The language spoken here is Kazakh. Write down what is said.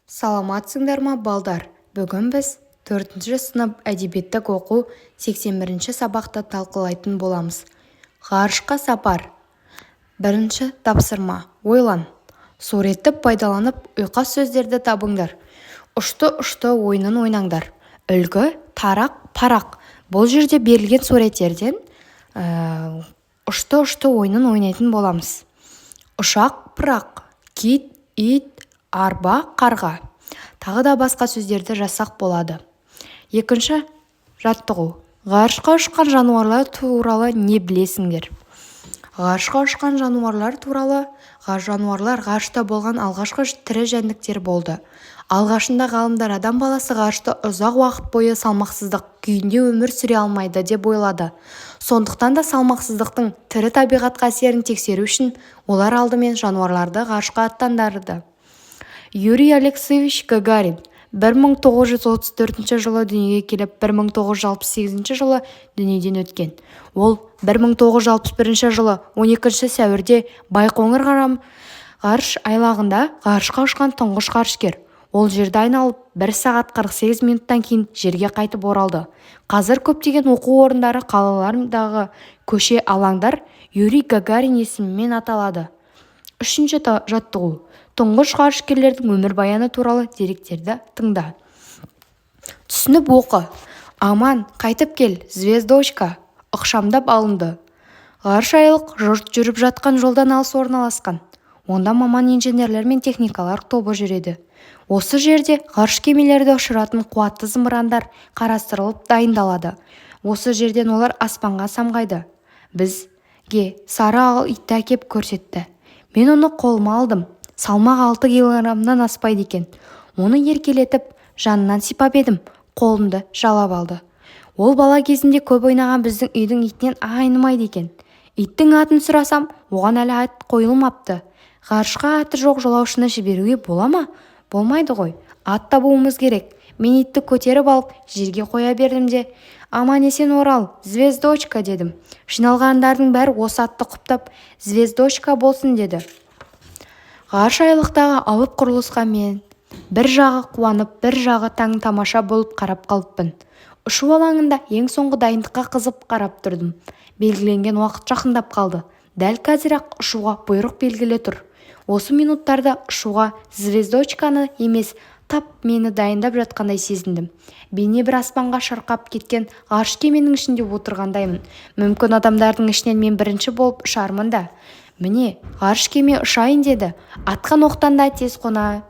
Саламатсыңдар ма, балдар! Бүгін біз төртінші сынып әдебиеттік оқу 81-ші сабақты талқылайтын боламыз. Ғарышқа сапар. Бірінші тапсырма. Ойлан. Суретті пайдаланып, ұйқас сөздерді табыңдар. Ұшты-ұшты ойынын ойнаңдар. Үлгі: тарақ, парақ. Бұл жерде берілген суреттерден ұшты-ұшты ойынын ойнайтын боламыз. Ұшақ, пырақ, кит, ит, арба, қарға. Тағы да басқа сөздерді жазсақ болады. Екінші жаттығу. Ғарышқа ұшқан жануарлар туралы не білесіңдер? Ғарышқа ұшқан жануарлар туралы. Жануарлар ғарышта болған алғашқы тірі жәндіктер болды. Алғашында ғалымдар адам баласы ғарышта ұзақ уақыт бойы салмақсыздық күйінде өмір сүре алмайды деп ойлады. Сондықтан да салмақсыздықтың тірі табиғатқа әсерін тексеру үшін олар алдымен жануарларды ғарышқа аттандырды. Юрий Алексеевич Гагарин 1934 жылы дүниеге келіп, 1968 жылы дүниеден өткен. Ол 1961 жылы 12 сәуірде Байқоңыр ғарыш айлағында ғарышқа ұшқан тұңғыш ғарышкер. Ол жерді айналып, 1 сағат 48 минуттан кейін жерге қайтып оралды. Қазір көптеген оқу орындары, қалалардағы көше, алаңдар Юрий Гагарин есімімен аталады. Үшінші жаттығу. Тұңғыш ғарышкерлердің өмірбаяны туралы деректерді тыңда. Түсініп оқы. Аман қайтып кел, Звездочка! Ықшамдап алынды. Ғарыш айлақ жұрт жүріп жатқан жолдан алыс орналасқан. Онда маман инженерлер мен техникалар тобы жүреді. Осы жерде ғарыш кемелерді ұшыратын қуатты зымырандар қарастырылып, дайындалады. Осы жерден олар аспанға самғайды. Бізге сары итті әкеп көрсетті. Мен оны қолыма алдым. Салмағы 6 килограммнан аспайды екен. Оны еркелетіп, жанынан сипап едім, қолымды жалап алды. Ол бала кезінде көп ойнаған біздің үйдің итінен айнымайды екен. Иттің атын сұрасам, оған әлі ат қойылмапты. Ғарышқа аты жоқ жолаушыны жіберуге бола ма? Болмайды ғой. Ат табуымыз керек. Мен итті көтеріп алып, жерге қоя бердім де: «Аман-есен орал, Звездочка!» – дедім. Жиналғандардың бәрі осы атты құптап, «Звездочка болсын» деді. Ғарыш айлақтағы алып құрылысқа мен бір жағы қуанып, бір жағы таң-тамаша болып қарап қалыппын. Ұшу алаңында ең соңғы дайындыққа қызығып қарап тұрдым. Белгіленген уақыт жақындап қалды. Дәл қазір-ақ ұшуға бұйрық бергелі тұр. Осы минуттарда ұшуға Звездочканы емес, тап мені дайындап жатқандай сезіндім. Бейне бір аспанға шырқап кеткен ғарыш кеменің ішінде отырғандаймын. Мүмкін, адамдардың ішінен мен бірінші болып ұшармын да. Міне, ғарыш кеме ұшайын деді. Атқан оқтан да тез қона